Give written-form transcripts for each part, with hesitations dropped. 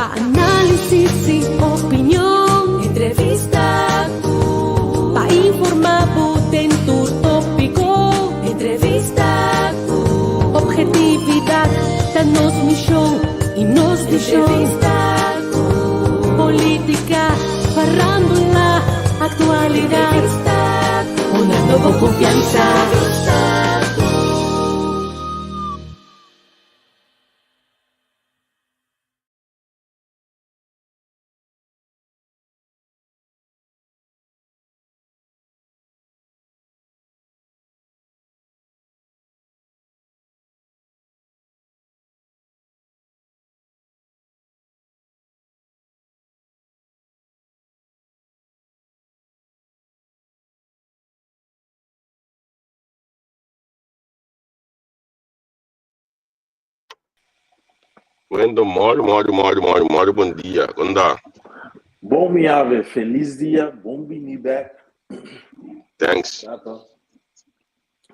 Pa análisis i opinion. Entrevista ku. Pa informá bo den tur tópiko. Entrevista ku. Obhetividat ta nos mishon i nos vishon. Entrevista ku. Polítika, farándula, aktualidat. Entrevista ku. Hunando bo konfiansa. Entrevista ku. Wendo, moro, moro, moro, moro, moro, bon dia. Kon ta? Bon mi ave, felis dia, bon bini bek. Thanks. Tata.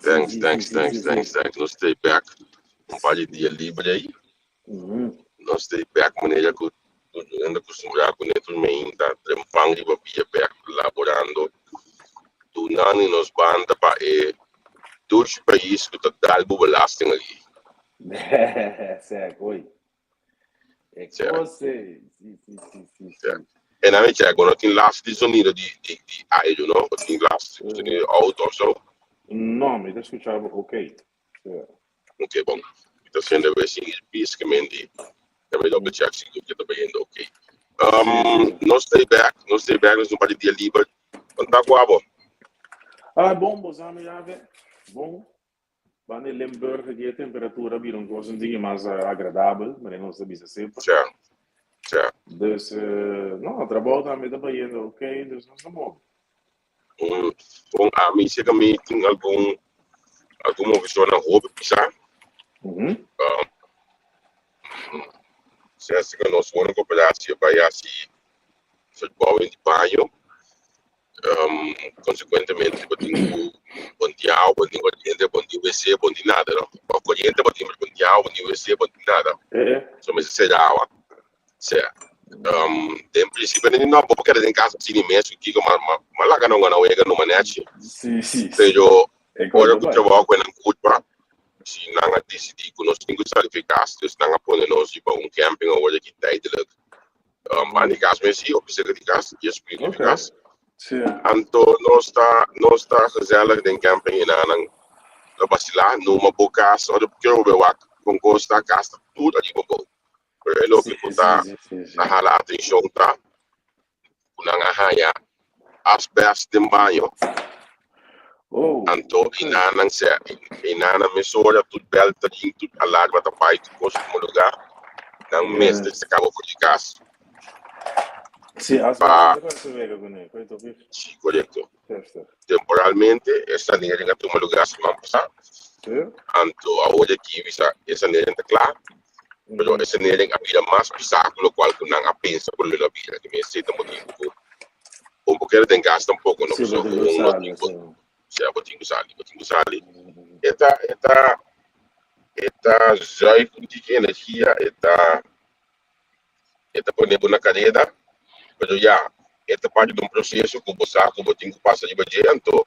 Thanks, Sí, sí, thanks, sí, thanks, sí, thanks, sí. thanks. Nos stay back. Un par di dia libre aí. Nos stay back manera ku anda acostumbrado ku neto meinta trempan riba via back laborando. Dunando nos banda pa e dushi pais ku ta dal bo belasting aki. Sek, oi. E Sek. kose. Sí, sí, sí, sí, Sek. sí. En dan check, no tin last di sonido di aire, no? Bo tin last di sonido di auto of zo? No, mi ta skucha bo ok. Sí. Ok, bon. Mi ta sende we sin earpiece ke men di. Ya mi double check si ke ta bayendo ok. No stay back, no stay back, nos un par di dia liber. Kon ta ku abo? Ah, bon, bo sa mi ave. Bon. Banda di Limburg aki e temperatura a bira un kos un tiki mas agradabel, manera nos ta bisa semper. Tja, tja. Dus, no, trabou tambe ta bayendo ok, dus nos ta move. Bon, ami si mi tin algun movishonnan hopi pisá. Si ku nos wòrdu kooperatie bai hasi verbouwing di baño. Konsekuentemente bo tin ku bon tin awa, bo tin koriente, bo tin wc, bo tin nada no. Bo koriente bo tin, pero bo tin awa, bo tin wc, bo tin nada. So mester sera awa. Sea, den prinsipio nan di no, bo por keda den kas asina mes ku kiko, ma ma laga nan gana wega numa nechi. Sí, sí, sí. Pero E ora kos ku bai. trabou ku nan kulpa, si nan a disidí ku nos tin ku sali for kas, dus nan a pone nos riba un camping awor aki tijdelijk. Banda di kas mes sí, of cerca di kas, dies minuut di kas. Sí. Anto nos ta gezellig den camping i nan ta basilá, numa bo kas, ora bo kere bo wak kon kos ta, kas ta tur ariba bo. Pero e loke ku ta ta hala atenshon ta ku nan a haña asbest den baño. Anto i nan se i nan mesora tur bel ta ring, tur alarma ta bai, tur kos tuma lugá. Nan mester saka bo for di kas. Sí, Pa asbest ta wega kuné, koe topi. Sí, korekto. Heftig. Temporalmente e sanering a tuma lugá siman pasá. Anto awor aki bisa e sanering ta kla, pero e sanering a bira mas pisá ku lokual ku nan a pensa ku lo a bira. Ki mester ta motibu ku un por keda den kas tampoko no, pasobra ku un no tin ku, sea bo tin ku sali, bo tin ku sali. E ta zuig un tiki energia, e ta pone bo na kareda, pero ya, e ta parti di un proseso ku bo sa ku bo tin ku pasa riba dje, anto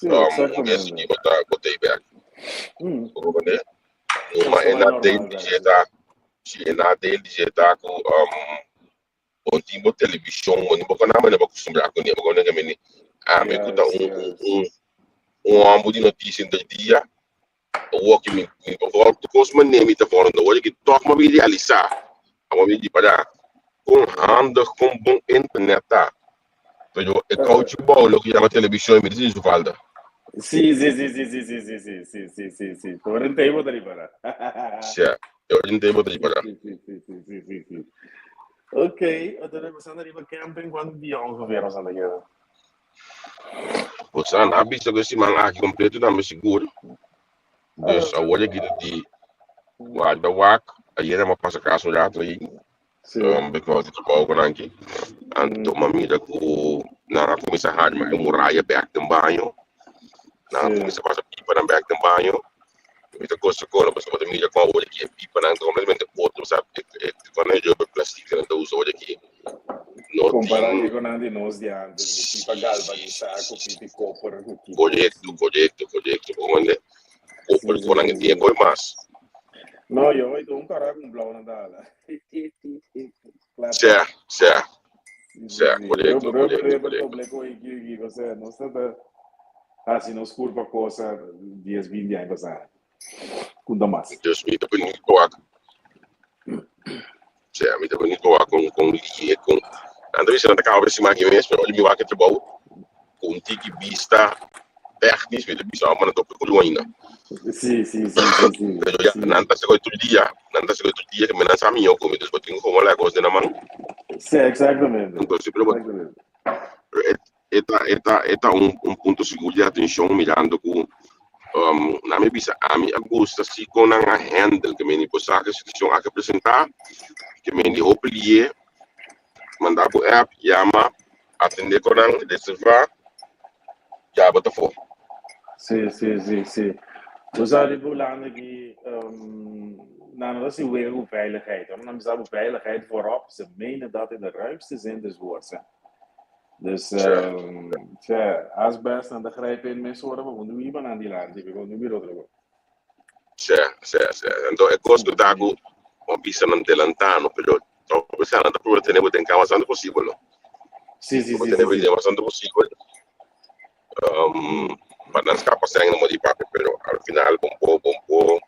un bes aki bo ta ei bèk. Bo comprende? Numa e na deel di dje ta, si e na deel di dje ta ku bo tin bo televishon, bo no por na manera bo akustumbrá kuné, bo comprende ke mi ami ku ta un hòmber di notisia henter dia, awor ki mi por vòrda tur kos manera mi ta vòrda, awor ki tòg mi a bin realisá, awor mi di para kon handig, kon bon internet ta, pero e kouchi bou loke yama televishon mi ta sinti su falta. Sí. Por un tempo ta ripará. Sja, por un tempo ta ripará. Sí. Ok, entonces nos anda riba camping cuánto dia ongeveer nos anda keda? Pues a bisa ku e siman aki kompleto tambe sigur. Dus awor aki ta di warda wak. Ayera mi a pasa kas un rato ahí. Because di trabou ku nan aki. Anto mi a mira ku nan a kuminsá harma e muraya bèk den baño. Nan a kuminsá pasa pipanan bèk den baño. Mi ta gosta kono pasobra bo ta mira kon awor aki e pipanan ta kompletamente otro. Sa e kono e rubber plastic nan ta usa. Compara tin cu nan di nos di antes, cu pipa galvanisa, cu pipi koper, cu kiko. Correcto, correcto, correcto. Bo mande koper cu nan tin e mas. No, yo hoy un cara con blauw na dala. Sea, sea. Sea, correcto, correcto, correcto. Nos ta hasi nos curpa cosa 10, 20 aña pasá. Kunta mas. Dus mi ta bonito wak. Sea, mi ta bonito wak con con lié con. Nan ta bisa nan ta kaba siman aki mes, pero ora mi wak e trabou ku un tiki bista technisch, mi ta bisa oh, maar nan ta op de ainda. Sí, sí, sí, sí, sí. Pero ya, nan ta sego tur dia, nan ta sego tur dia que me nan sa mi yo come, dus bo tin gewoon la cos den nan man. Sí, exactamente. Entonces, pero Exactamente. Pero e ta, e ta, e ta un, un punto sigur di atencion mirando cu nan mi bisa ami a gusta si con nan a handle ke meni por sa ke situacion aki a presenta ke meni hopi lié manda bo app yama atende con nan reserva ya bo ta for. Sí, sí, sí, sí. Bo sa riba Hulanda aki, nan no ta hasi wega ku veiligheid. Ora nan bisa bo veiligheid voorop, ze menen dat in de ruimste zin des woords, hè. Dus, tja, asbest nan ta grijpen in mesora, pa bo no biba nan dilanti, pa bo no bira otro. Sè, sè, sè. Anto e kos ku ta ku bo bisa nan delantá no, pero ta bisa nan ta prueba tene bo den kama tantu posibel no. Sí, sí, Bo sí, tene sí, bo sí. den bastante posibel. Pa nan skapa sèn na mo di papia, pero al final bon por, bon por,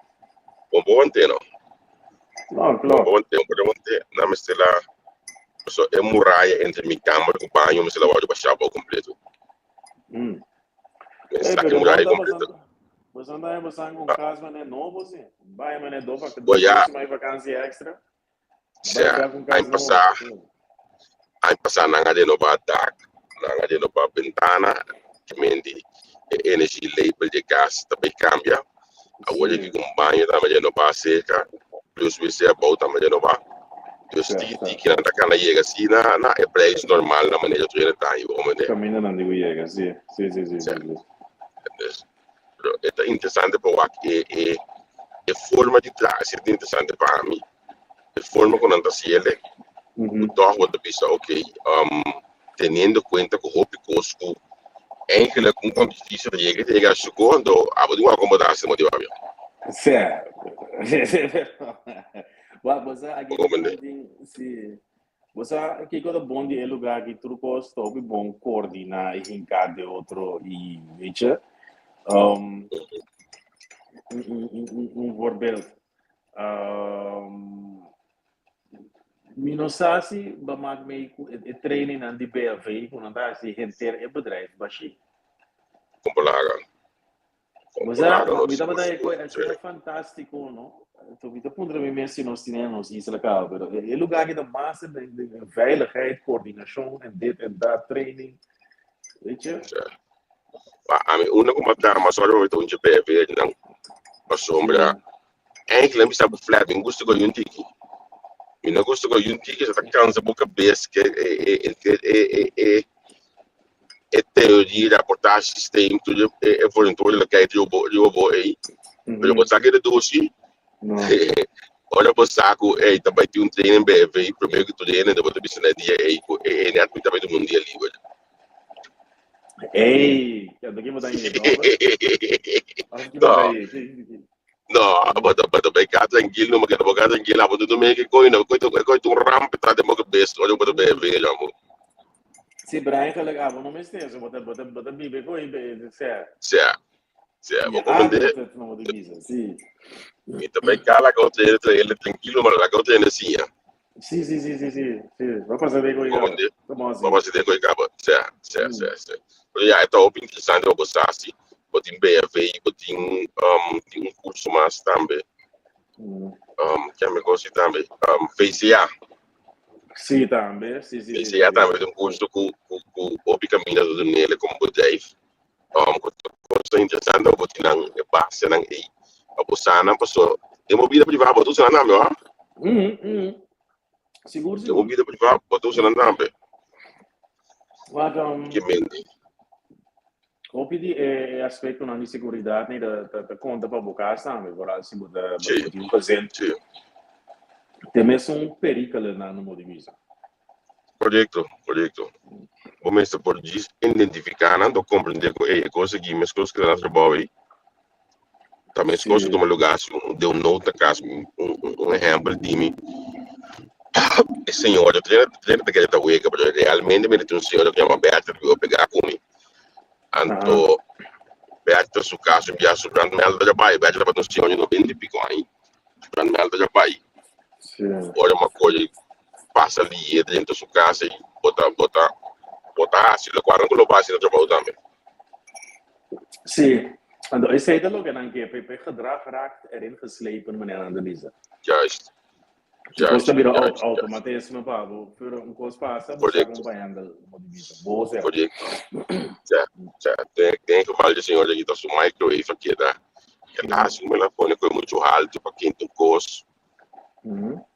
bon por want'é no. No, Bon klopt. por want'é, bon por want'é. Nan mester la, pasobra e muraya entre mi kamber ku baño mester la wòrdu bashá abou kompleto. Mi Ey, saka e pero muraya bon ta kompleto. pasando. Boso anda boso con cas mané nobo, sí. Bai mané do Bo dos ya. semana de vakantie extra. Sea, Bai bek un cas aña pasá, nobo, sí. aña pasá nan a renobá dak, nan a renobá bentana, ke men di e energy label di e kas ta bai kambia. Awor Sí. aki ku un baño tambe renobá serka, plus wc abou tambe renobá. Dus Sea, tiki sea. tiki nan ta kana yega asina na e prijs normal na manera tur hende ta haña, bo comprende? Kaminda nan di ku yega, sí. Sí, sí, sí, sí, Sea. sí. Dus, pero e ta interesante pa wak e e e forma di traha si ta interesante pa ami. E forma ku nan ta hasiel ku tòg bo ta bisa ok, teniendo kuenta ku hopi kos ku eigenlijk un competitie ta yega ta yega su anto abo di wak kon bo ta hasi motivá mi. Sea. Wak, bo sa aki Bo comprende? nan tin, sí. Bo sa kiko ta bon di e lugá aki? Tur kos ta hopi bon koordiná i hinká den otro i weet je. Um, un, un, un, un, un voorbeeld. Um, mi no sa si ba maak mee ku e, e trainingnan di BAV ku nan ta hasi henter e bedrijf bashí. Kompolaga. Bo sa, mi tabata e koe asina fantástiko, no? Anto mi ta puntra mi mes si nos tin na nos isla kaba, pero e lugá aki ta mas den veiligheid, koordinashon en dit en dat, training, weet je? Ma ami unda ku m'a traha mas ora mi ta un dje BV nan, pasobra eigenlijk mi sa bo flat, mi gusta ku yun tiki. Mi no gusta ku yun tiki, sa ta kansa bo kabes ke e e e e e e teoria, rapportage systeem, tur e e verantwoordelijkheid riba bo riba bo ei. Pero bo sa ke reduci, No. ora bo sa ku ei ta bai tin un training BV, prome ku tur hende bo ta bisa na e dia ei ku e e net mi ta bai duna un dia liber. Ey, anto ki bo ta hende nomber? Of ki bo ta No. hende? No, bo ta bo ta bai ka trankil no, ma bo ka trankil, abo ta dumi ke koi no, koi ta koi ta un ramp ta den bo kabes ora bo ta BV amo. Sí, pero eigenlijk abo no mester eso, bo ta bo ta bo ta biba koi be, sea. Sea, sea, bo Ja, comprende? dat dat no bo ta bisa, sí. Mi ta bai ka laga otro hende traha trankilo, ma laga otro hende siña. Sí, sí, sí, sí, sí, sí. Bo pasa den koi Bo kaba. comprende? Como Bo así? pasa den koi kaba. Sea, sea, sea, sea. Pero ya, e ta hopi interesante pa bo sa si bo tin BFV, bo tin um, tin un curso mas tambe. Um, ke mi kosi tambe? Um, VCA. Sí, tambe. Sí, sí, sí, VCA sí. tambe ta un curso ku ku ku hopi kaminda ta dunele komo bedrijf. Um, ku ta cosa interesante pa bo tin nan e basenan ei. Pa bo sa nan paso den bo bida privá bo ta usa nan tambe, wa? Sigur, Den bo sigur. bida privá bo ta usa nan tambe. Wak, um, Ke mente. Hopi di e aspectonan di seguridad ni ta ta ta conta pa bo cas tambe, vooral si bo ta bo tin un gezin. Te mesun perikelen nan no por di bisa. Korekto, korekto. Bo mester por djis identifiká nan, to komprendé ku ey e kos aki meskos ku ta na trabou ei, ta meskos ku tuma lugá si un den un nota kas. Un ehèmpel di mi, e señora trena trena ta kere ta wega, pero realmente mi tin un señora ku yama Bertha ku a pegá ku mi. Anto Bertha su kas un bia su brandmelder a bai. Bertha tabata un señora di noventa i piko aña. Su brandmelder a bai. Ora mi a kore pasa liye drenta su kas ei, bo ta bo ta bo ta hasi lokual ku lo bo hasi na trabou tambe. Sí, anto esei ta loke nan ke, pe gedrag raakt erin geslepen, manera nan ta bisa. Juist. Juist, kos ta bira juist, automatisme pa bo, pero un kos pasa, bo sa kon pa handle, mo di bisa. Bo sea. Correcto. Ja, ja. Den, den geval di señor aki ta su microwave a keda, keda hasi un melafone koe mucho halto pa kenta un kos.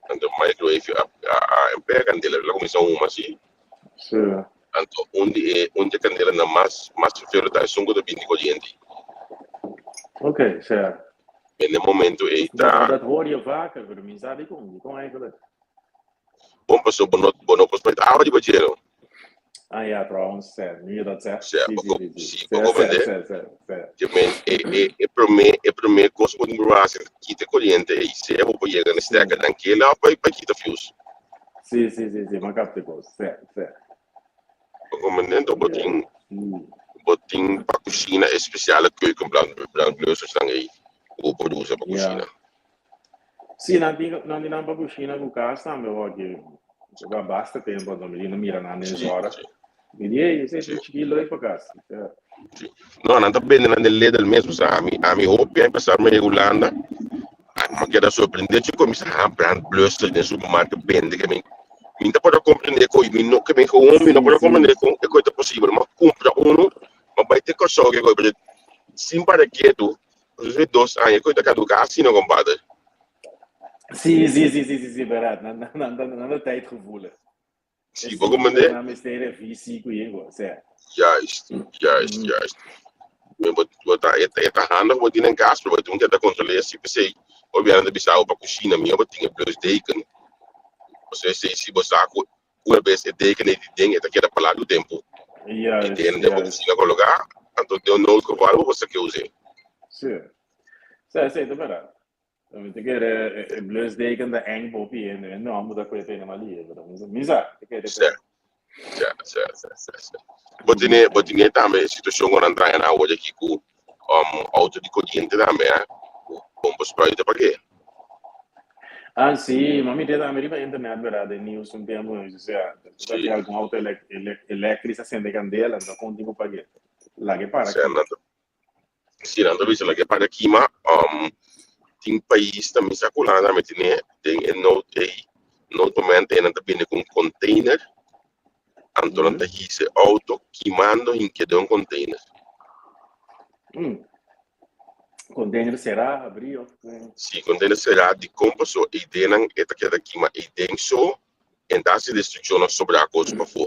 Anto microwave a, a, a pega candela, el a kuminsá huma asi. Sí. Anto un di e, un di e candelanan mas, mas feo ta esun ku ta bini coriente. Ok, sea. En e momento ei ta. Dat hoor je vaker, pero mi sa dikon, dikon eigenlijk? Bon paso bo no, bo no por spuit awa riba dje no. Ah ja, trouwens, sè, nu je dat zegt. Sè, Sí, bo sí, ko, sí, sí. sí, bo Sè, sè, comprende? sè, sè, sè. Je men e, e, e promé, e promé kos ku bo tin ku hasi ta kita e koriente ei, sea bo por yega na stekker dan kela òf bai bai kita fuse. Sí, sí, sí, sí, m'a kapta e kos. Sè, sè. Bo comprende? Enton bo tin, Sí. bo tin pa kushina e spesiale keukenbrand, brandblussersnan ei ku bo por usa pa Ja. kushina. Sí, nan tin, nan tin nan pa kushina ku kas tambe hoki. Ba basta tempo anto mi tin mira nan den zora. Mi di, hey, esei ta chikí leuk pa kas. Ja. Sí. No, nan ta bende nan den Lidl mes. O sea, ami, ami hopi aña pasá mi a Hulanda, ami a keda sorprendé cu mi sa ha brandblusser den supermarkt bende ke mi mi ta por a comprende cu mi no ke mi gewoon mi no por a comprende con e coi ta posibel. Mi a cumpra uno, mi a bai te Kòrsou ke coi, pero sin para ketu, Despues di dos aña cu ta caduca asina compadre. Sí, sí, sí, sí, sí, sí, verdad. Nan, nan, nan, nan, nan ta tijdgevoelig. Sí, bo comprende? Nan mester revisie cu jego, sea. Juist, juist, juist. Men bo, bo ta, e ta, e ta handig bo tin en cas, pero bo tin que ta controlé si p'esei hopi nan ta bisa bo pa cushina, mihor bo tin e blusdeken. Pasobra esei si bo sa cu una bes e deken ei di den e ta keda pa largu tempu. I Juist, den den bo juist. cushina coloca, anto den un noodgeval bo por sa ke us'é. Sí. Sí, sí, ta verdad. Mi ta kere e, e blusdeken ta eng hopi hende. Mi no muda ku e tene mali, pero mi sa, mi sa, ta kere Sí, sí, sí, sí, sí, sí. Bo tene, bo tene tambe e situacion ku nan trae na awor aki ku um, auto di coriente tambe, eh, ku bombo spuiten pa ke. Ah, sí, ma mi tambe riba internet, verdad, den nieuws un tempo, o sea, Sí. que algún auto eléctrico acende candela, no contigo pa qué. La que para Sí, aquí. nan ta, sí, nan ta bisa la ke para kima, um, tin pais tambe sa ku Hulanda tambe tene den e nood ei, noodmoment ei nan ta bini ku un container, anto nan ta hisa e auto kimando hinke den un container. Container será, abrí of? Sí, container será dikon paso eidennan e ta keda kima eiden so en ta hasi destrukshonnan sobrá kos pafó.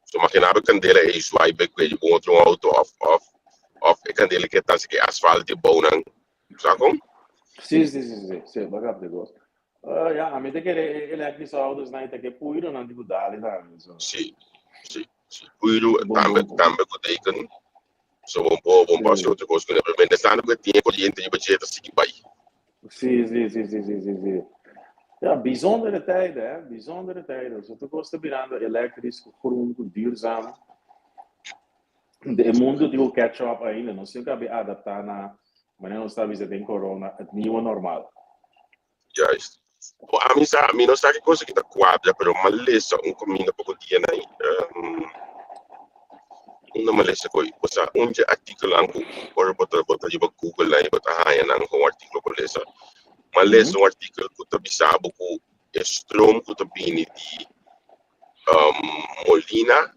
So imaginá bo e kandela ei zwaai bai kueyo ku otro un auto of of of e kandela ke ta hasi ku e asfalt di bounan. Sa kon? Sí, sí, sí, sí, sí, begrijp de kos. Ja, ami ta kere e elektrische auto's nan ta ke puiru nan tipo dali tambe. So. Sí, sí, sí. Puiru Bon, tambe bon, bon. tambe ku teken. So bon por bon por hasi otro kos ku ne. Pero mientras tanto ku e tin e koriente riba dje ta sigui bai. Sí, sí, sí, sí, sí, sí, sí. Ja, bijzondere tijden, hè? Bijzondere tijden. So, tur kos ta birando elektrisch, groen, duurzaam. De mundo tin ku catch up ainda. Nos tin ku abi adaptá na, manera nos ta bisa den corona, het nieuwe normaal. Juist. Bo ami sa, mi no sa ki cosa ki ta cuadra, pero m'a lesa un caminda poco dia na um, unda m'a lesa koe, bo sa un dje artículonan ku ora bo ta bo ta riba Google nan i bo ta haña nan kon artículo por lesa. M'a lesa un artículo ku ta bisa bo ku e stroom ku ta bini di um, Molina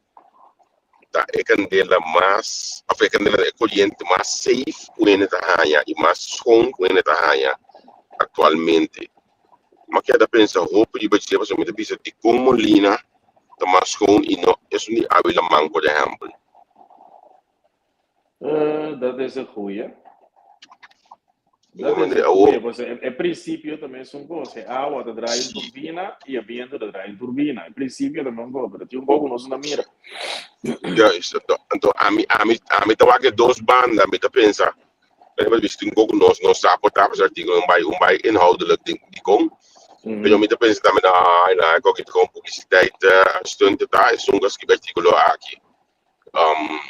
ta e candela mas, of e candela, e coriente mas safe cu hende ta haña y mas schoon cu hende ta haña actualmente. Mi a keda pensa hopi riba dje pasobra mi ta bisa dikon Molina ta mas schoon y no esun di Awi Laman por ehempel. Dat is een goeie. Dat is e goeie, pasobra e principio ta mesun cos. E awa ta draai un turbina y e biento ta draai un turbina. E principio ta mesun cos, pero tin un poco nos no ta mira. Juist, anto, anto ami, ami, ami ta wak e dos banda, mi ta pensa, pero mi tin un poco nos no sa por ta pasobra artículo un bai, un bai inhoudelijk den dikon. Pero mi ta pensa tambe, ay, na, e koki ta kon publiciteit stunt ta, esun ku a skibi artículo aki. Um,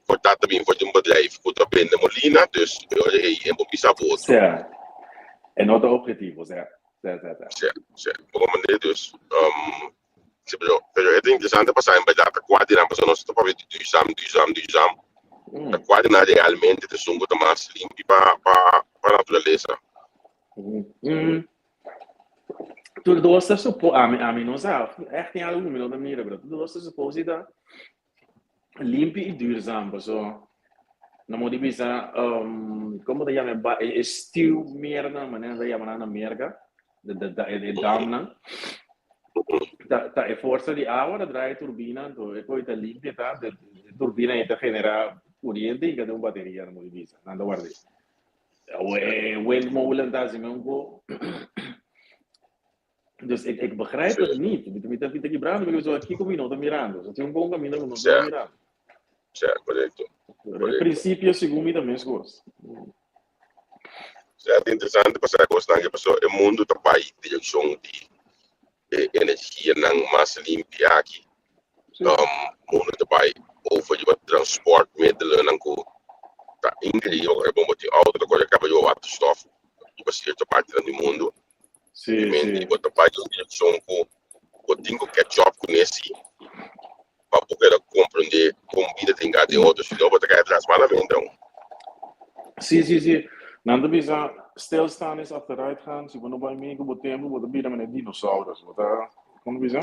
por ta ta bin for di un bedrijf ku ta bende molina, dus e ora ei e bo bisa bo otro. Sea, e no ta objetivo, sea, sea, sea, sea. Sea, sea, bo comprende? Dus, um, si, pero, pero e ta interesante pa sa en berdad ta kua di nan, pasobra nos ta papia di duurzaam, duurzaam, duurzaam. Ta kua di nan realmente ta esun ku ta mas limpi pa, pa, pa naturalesa. Tur dos ta supo, ami, ami no sa, echt tin algo ku mi no ta mira, pero tur dos ta supose ta limpi i duurzaam, paso na modo di bisa, komo ta yama e ba, e stuwmeernan, manera nan ta yama nan na Merka, de, de, de, e damnan, ta, ta e forsa di awa ta draai e turbina, anto e koi ta limpia ta, de, e turbina ei ta genera kuriente i ta den un bateria, na modo di bisa, nan ta warda ei. E windmolen ta hasi un ko. Dus ik, ik begrijp het niet. Mi mi ta mi ta kibrando, mi zo kiko mi no ta mirando. So tin un bon camino ku no ta mirando. Sí, correcto. Pero e principio segun mi ta meskos. Sí, ta interesante pasá kosnan ke pasó e mundo ta bai direkshon di e energianan mas limpi aki. Mundo ta bai over riba transportmiddelennan ku ta inkreibel. Por ehempel, bo tin outo ta kore kaba riba waterstof riba sierto partinan di mundu. I bo ta bai den un direkshon ku bo tin ku catch up kuné si pa bo keda komprendé kon bida ta hinká den otro, si no bo ta kai atras malamente aun. Sí, sí, sí. Nan ta bisa stilstaan is achteruitgaan. Si bo no bai mee ku bo tempu, bo ta bira manera dinosaurus. Bo ta, kon ta bisa?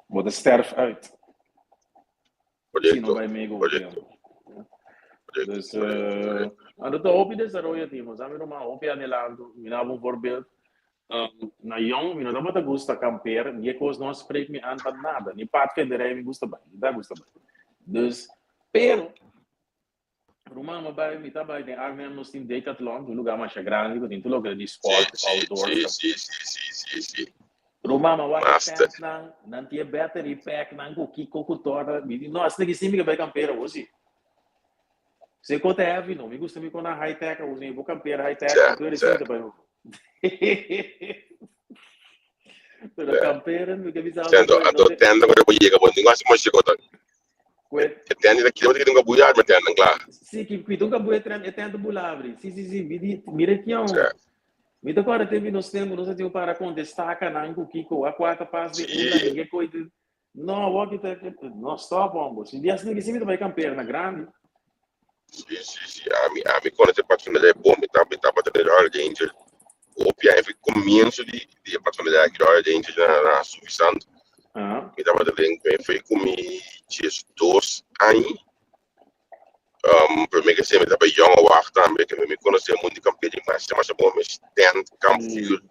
Bo ta sterf uit. Si no bai mee ku bo tempu. Dus, anto ta hopi desaroyo tin. Bo sa mi ruman, hopi adelanto. Mi daba un voorbeeld. Na yong mi no tabata gusta kampeer, ni e kos no a spreek mi aan pa nada. Ni padvinderij mi gusta bai, mi ta gusta bai. Dus, pero, Ruman, mi a bai, mi ta bai den Arnhem, nos tin Decathlon, un lugar masha grandi ku tin tur loke di sport, outdoor. Sí, sí, sí, sí, sí, sí. Ruman, mi a wak e tentnan, nan tin e battery packnan ku kiko ku torta. Mi di, no, asina ki si mi ke bai kampeer awor si. Si e kos ta heavy no, mi gusta mi kona high tech awor, mi bo kampeer high tech, anto e recién ta bai hoor. Pero kamperen, mi ke bisa Anto, anto tenda ku bo yega, bo ningun hasi moshi kota. E tenda ta kila, bo tin ku buya arma tenda, kla. Si, ki ki dunka buya tren, e tenda bula abri. Si, si, si, mi di, mira kion. Mi ta kòrda tempu di nos tempu, nos a tin ku para konta e stakanan ku kiko, a kua ta pas di unda, ni ke koi. No, awor ki ta, no, stop hombo. Si di asina ki si mi ta bai kamper na grandi. Si, si, si. Ami, ami konosé Pathfinder bon. Mi ta, mi tabata den Royal Ranger. Hopi aña fi komienso di, di e Pathfinder aki, Royal Ranger na, na Suffisant. Mi tabata den, mi fui ku mi 12 aña. Promé ke mi tabata yong awak tambe, ke mi konosé mundu di kampering masha, masha bon. Mi tent, kampvuur,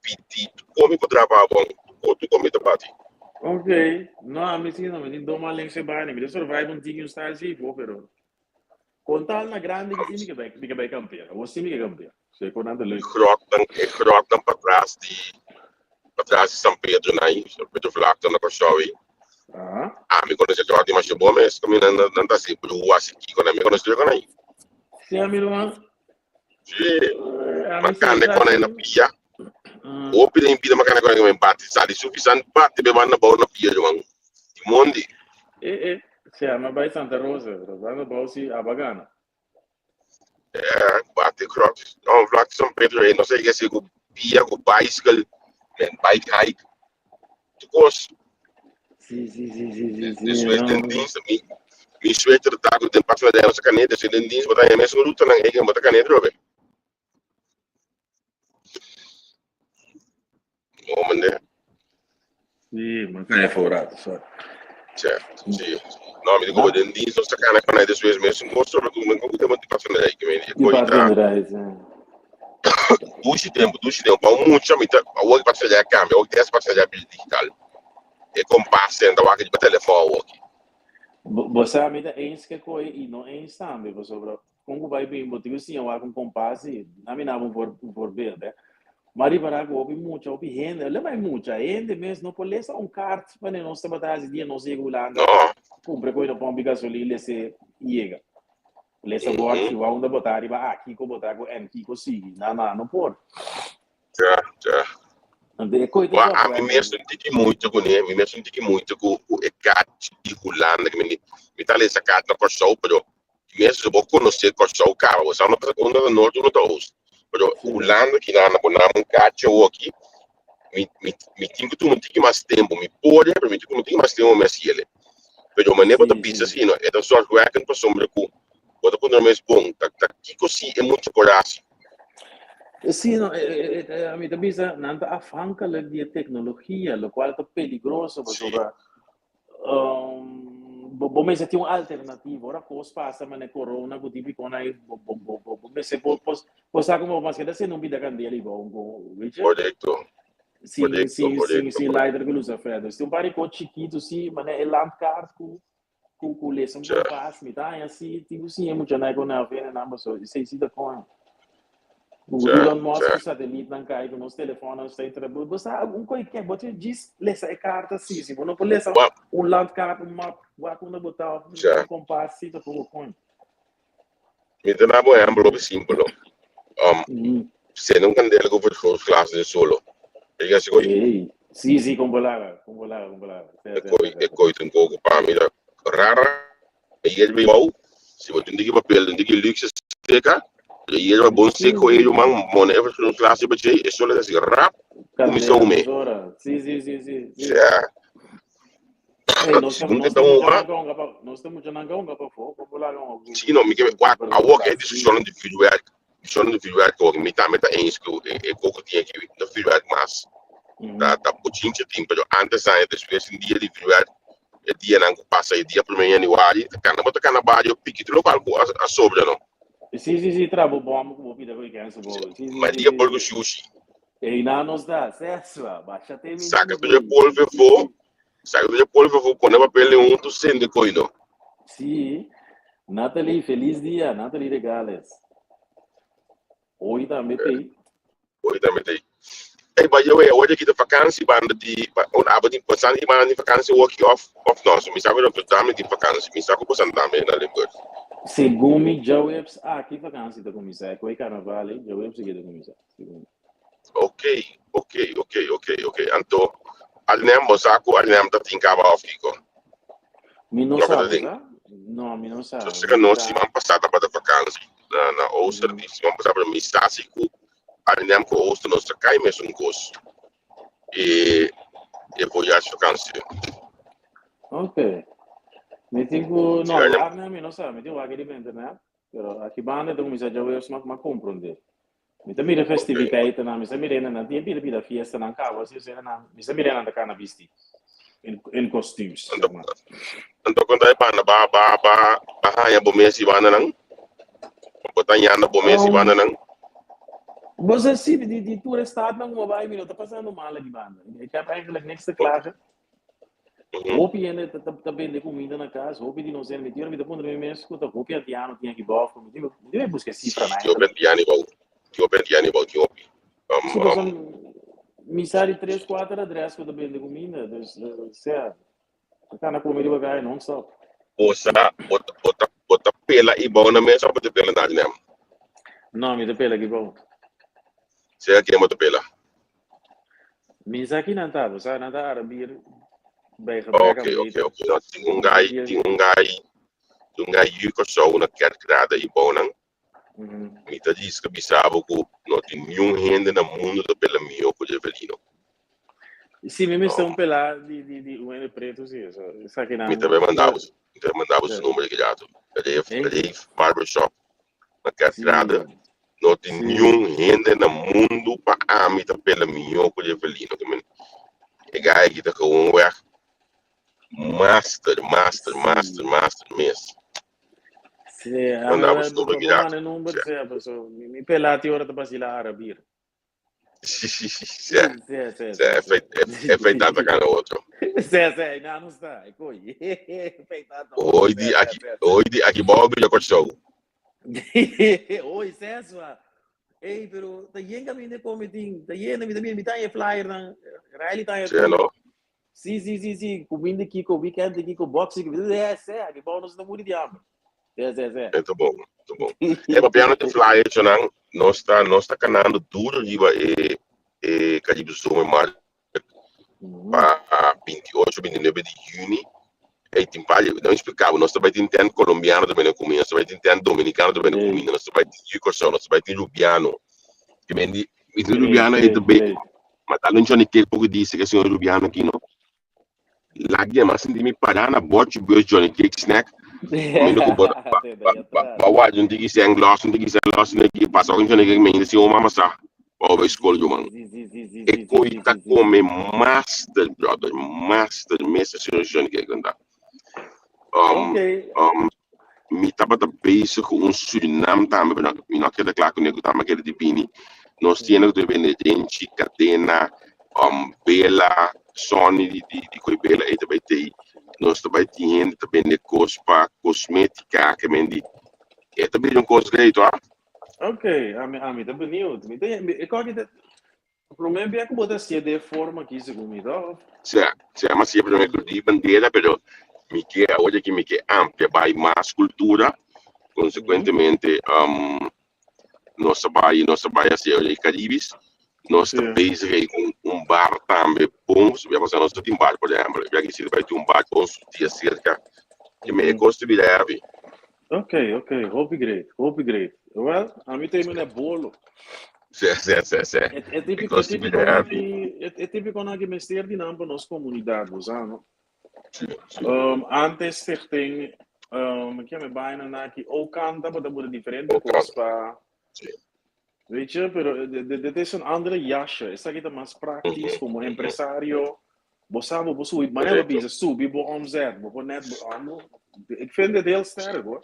piti, tur mi por traba bon. Tur, tur mi ta bati. Ok, no, ami si no, mi tin doma links e bani, mi ta survive un tiki un style si po, pero con tal na grandi ki si mi ke bai, mi ke bai kampera, awor si mi ke kampera, so e konan ta leuk. Grotnan, e grotnan patras di, patras di San Pedro nai, San Pedro Vlakte na Kòrsou ei. Ami konosé grot di masha bon mes, kaminda nan, nan ta hasi brua, hasi kiko, nan mi konosé tur e kon ei. Si ami ruman. Sí, makanda kon na pia. Hopi den bida makanda kon na bati sali sufisan bati be banda bou na pia juan. Di mondi. Eh eh, se ama bai Santa Rosa, pero banda bou si abagana. Eh, bati krot. No, vlak San Pedro eh, no sé que si ku pia ku bicycle, men bike hike. Tu kos. Sí, sí, sí, sí, sí, sí. Después den dienst, mi, mi suéter ta ku den parte de sa kanete, si den dienst bota mes ruta nan egen bota kanete robe. No, mende. Sí, maar kan even vooruit, sorry. Sí, sí. No, mi digo, den dienst no sa kana kana después mes un gosto robe ku men ku te bota parte de ahí, que me di koita. Dushi tempo, dushi tempo. Pa un mucha mi ta, awor parte de cambia, awor des parte de digital. E kompas ta wak riba telefòn awoki. Bo sa mi ta eens ke koe i no eens tambe pasobra. Kon ku bai bin bo tin ku siña wak un kompas i na mi naba un voor un voorbeeld hè. Ma ripará ku hopi mucha, hopi hende, no bai mucha, hende mes no por lesa un kart wanneer nos tabata hasi dia nos yega Hulanda, No. kumpra koe no pòmpi gasolin les'é i yega. Lesa bòrd si wou unda bo ta riba a kiko bo ta ku en kiko sigui. Na na no por. Ja, ja. Anto e koe ta Wa a mi zorgwekkend. mes un tiki moeite kuné, mi mes un tiki moeite ku ku e kaart di Hulanda. Mi mi ta lesa kaart na Kòrsou, pero mes so bo konosé Kòrsou kaba, bo sa unda ta unda ta nort, unda ta oost. Pero Hulanda kina na bo nam un kaartje awoki, mi mi mi tin ku tuma un tiki mas tempu, mi por pero mi tin ku tuma un tiki mas tempu pa mi hasiel. Pero manera bo ta bisa si no, e ta zorgwekkend pasobra ku bo ta puntra mes bon, ta ta kiko si e mucha por hasi? Sí, no, mi ta bisa nan ta afhankelijk di e teknologia, lokual ta peligroso pasobra bo bo mester tin un alternativa. Ora kos pasa manera corona ku tin pikon ai bo bo bo bo bo mester por por por sa komo maske ta sende un bida kandela i bo weet je? Korekto. Sin Korekto, sin sin korekto, sin korekto. lighter ku lusa verder. Si un par di kos chikitu si manera e landkaart ku ku ku lesa un kompas mi ta haña si tin ku siña muchanan ku nan vene nan paso esei si ta kon. Ku Elon Musk ku satelitnan kai ku nos telefonnan ta entra bo bo sa un koi ke bo tin djis lesa e karta si si bo no por lesa un landkaart un map wak unda bo ta un kompas si ta poko kon. Mi ta dabo ehempel hopi simpel no. Sende un kandela ku vergrootglas den solo. E gasi koi. Ey, si si kon bo laga, kon bo laga, kon bo laga. E koi e koi ta un koko pa mi ta rara. E yerba bou, si bo tin diki papel, tin diki luxe seka, e yerba bon seko e man mone e vergrootglas riba dje, e solo ta hasi rap kuminsá Kandela hume. mesora. Si si si si si. Sea. Hey, nos Si nunca nos ta uma. Nos ta mucha nan ka pafó, kon bo laga un Si no, mi ke wak awor ke discusionan di vuurwerk, discusionan di vuurwerk awor, mi tambe ta eens ku e koko tin aki na vuurwerk mas ta ta bochincha tin, pero antes aña despues un dia di vuurwerk, e dianan ku pasa e dia prome januari, ta kana bo ta kana bario piki tur lokual ku a sobra no. Si si si tra bo bòm ku bo pida ku e kènsa bo. Si si Ma si dia si. por ku shushi. Einan nos ta, sesua, basha te mi Saka tur e polvo afó, saka tur e polvo afó, pone papel den huntu, sende koy no. Sí, Natalie, feliz dia, Natalie Regales. Hoy tambe tei. Hoy tambe tei. Ey, by the way, awor aki ta vakantie banda di, un abo tin pasan di banda di vakantie woki of, of no? So mi sa ku Rotterdam tin vakantie, mi sa ku pasan tambe na Limburg. Segun mi djaweps aki vakantie ta kuminsá, e koe karnaval ei, djaweps aki ta kuminsá, segun mi. Ok, ok, ok, ok, ok. Anto, Arnhem, bo sa ku Arnhem ta tin kaba of kiko? Mi no Loke sa, ta bo tin. sa? No, mi no sa. So, seka Mi nos ta. siman pasá tabata vakansi na, na Ooster, di siman pasá, pero mi sa si ku Arnhem ku Ooster nos ta kai mesun kos. E, e voorjaarsvakantie. Ok. Mi tin ku, Si no, Arnhem, Arnhem mi no sa, mi tin wak riba internet, pero aki banda ta kuminsá djaweps, ma, ma komprondé. Mi ta mira festiviteitennan, mi sa mira hendenan tin pida pida fiestanan kaba así osea hendenan, mi sa mira hendenan ta kana bisti in in kostuums, Anto zeg maar. anto kon ta e banda ba ba ba ba haña bo mes i bandanan? Bo ta hañando bo mes i bandanan? Bo sa si di di tur e stadnan ku bo bai mi no ta pasando mal aki banda. Ik heb eigenlijk niks te klagen. Hopi hende ta ta ta bende kuminda na kas, hopi di nos hende, mi tin ora mi ta puntra mi mes ku ta hopi antiano tin aki bòf, mi tin mi tin buska e sifranan Sí, tin hopi eigenlijk. antiano bou, tin hopi antiano bou, tin hopi. Sí, pasobra mi sa di tres, kuater adrès ku ta bende kuminda, dus sea, ta kana kome riba kaya non stop. Bo sa, bo ta bo ta bo ta pela i bou na mes òf bo ta pela na Arnhem? No, mi ta pela aki bou. Sea ken bo ta pela? Mi sa ki nan ta, bo sa nan ta Arabier bij gebrek Ok, aan ok, beter. ok. No, tin un guy, tin un guy, tin un guy yu Kòrsou na Kerkrade i bounan. Mi ta riska bisa bo ku no tin niun hende na mundu ta pela mihó ku Jevelino. Sí, mi mester un pelá di di di un hende pretu sí, so esaki Mi nan. ta bai manda bo, mi ta bai manda bo su number di rato. Reef, Reef Barbershop na Kerkrade. No tin niun hende na mundu pa ami ta pela mihó ku Jevelino. Ke men e guy aki ta gewoon weg master, master, master, master mes. Sí, ami Manda bo bo su number bo ki rato. manda number sea, paso mi pelá ti ora ta basila Arabir. Sí, sí, sí, sí. Sí, sí, Sí, sí, sí. Efecta ta kana otro. Sí, sí, na no sta. Koi. Efecta Hoy di aki, hoy di aki bou bira Kòrsou. Oi, Ceswa. Ey, pero ta yen caminda e come tin. Ta yen, mi ta mira, mi ta e flyer nan. Riley ta e. Sí, no? Sí, sí, sí, sí. Cuminda Kiko, weekend de Kiko, boxing. É, é, que bom, nos ta muri di hamber. Sí, sí, sí. É, ta bon, ta bon. E papiando di flyer, chonan, nos ta canando duro riba e Caribe Zomermarkt pa 28, 29 di juni. Ei, tin vario, no explicaba, nos tambe tin tent colombiano tambe na comida, nos tambe tin tent dominicano tambe na comida, nos tambe tin Curaçao, nos tambe tin Rubiano. Ke men di, mi tin Rubiano ei tambe, ma tal un Johnny Cake poco dice que señor Rubiano aquí no. Lagi mas sinti mi pará na bordje bus Johnny Cake snack. Mi no ko ba ba ba ba wa un tiki sen los, un tiki sen los, ne ki pasa un Johnny Cake me ainda si o mama sa. Pa o school yo man. E koi ta come master brother, master, meester señor Johnny Cake nda. Mi tabata bezig ku un Surinam tambe, pero mi no keda kla kuné ku tambe keda di bini. Nos tiene ku bende renchi, kadena, bela, Sony di koi bela ei ta bai tei. Nos ta bai tin hende ta bende kos pa kosmétika, ke men di. E ta bira un kos great, hoor. Ok, ami ta benieuwd. Mi ta, mi, ik ook dat promé bia ku bo ta hasié de forma aki segun mi, toch? Sea, mas siempre me di bandera, pero mi ke awor ki mi ke amplia bai mas kultura. Consecuentemente, nos ta bai hacia e Caribis. Nos ta bezig aí com un bar tambe bom. Se vai passar, nos tin bar, por ehempel. Ya que se bai tin un bar com su dia cerca. Ke me costa bira heavy. Ok, hopi great, hopi great. Well, ami ta na bolo. Si. É típico, é costa típico bira na heavy. que, é típico na que mester di nan pa nos comunidad, bo sa, no? Si. Antes stichting, que me bijna na ki ook kanta, maar dat worden diferente Ook kos pa. Weet je, pero dit is een andere jasje. Esaki ta mas praktisch como empresario. Bo sabe, bo subi, maar bisa subi bo omzet, bo net bo, ik vind dit heel sterk, hoor.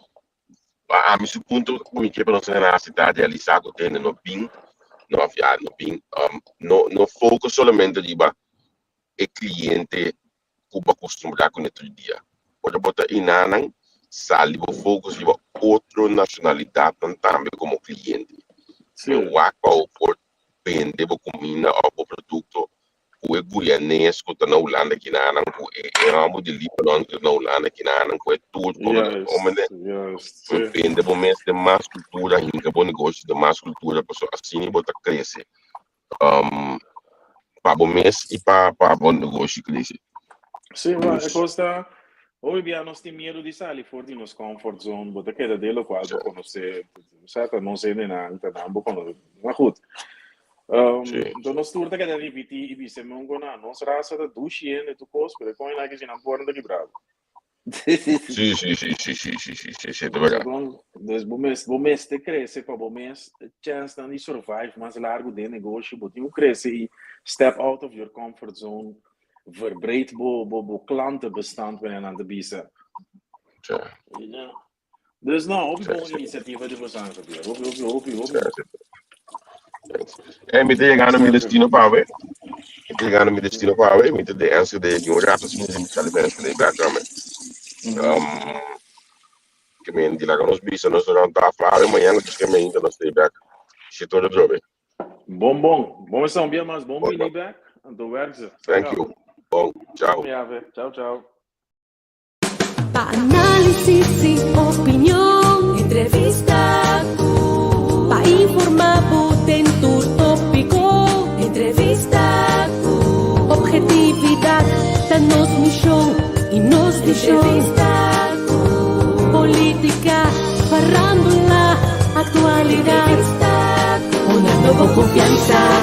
Ma ami su punto ku mi ke pa nos generosidat realisá ku tende no bin no ja, no bin no focus solamente riba e cliente ku bo acostumbrá ku tur dia. Ora bo ta inanan, sali bo focus riba otro nacionalidad tambe como cliente. Wak pa bo por bende bo cuminda of bo producto ku e guyanés ku ta na Hulanda kinanan, ku e ramo di Libanon ku ta na Hulanda kinanan, ku e turco, bende bo mes den mas cultura, hinka bo negoshi den mas cultura, pasobra asina bo ta crece. Pa bo mes i pa bo negoshi crece. Sí, maar e kos ta, hopi bia nos tin miedo di sali for di nos comfort zone, bo ta keda de lokual bo konosé, sa nos hendenan ta nan bo konosé. Maar goed. Então nos tur ta keda repetí i bisa mungo na nos rasa ta dushi hende tu kos, pero kon ina que si nan porta kibrado. Si, ta bèrdat. Dus bo mes te crece pa bo mes chance dan di survive mas largo den negoshi, bo tin ku crece i step out of your comfort zone, verbreed bo klantenbestand wanneer nan te bisa. Ja. Dus nou, hopi bon inisiativa di bo Javier. Hopi, hopi, hopi, hopi. Eh, mi ta yegando mi destino pa awe. Mi ta yegando mi destino pa awe. Mi ta de Enschede, di un rato asina mi sali pa Enschede bèk tambe. Ke men di laga nos bisa nos rond tafel awe, mañana dus ke men nos stay back. Shit ora drobe. Bon, bon. Bon, is un mas bon bini back. Anto werk ze. Thank you. Bon, ciao. Ja, ciao, ciao. Pa análisis i opinion, entrevista. Pa informá den tur tópiko, entrevista. Ophetividat ta nos mishon i nos vishon. Entrevista. Polítika, farándula, aktualidat. Entrevista. Una nuevo konfiansa.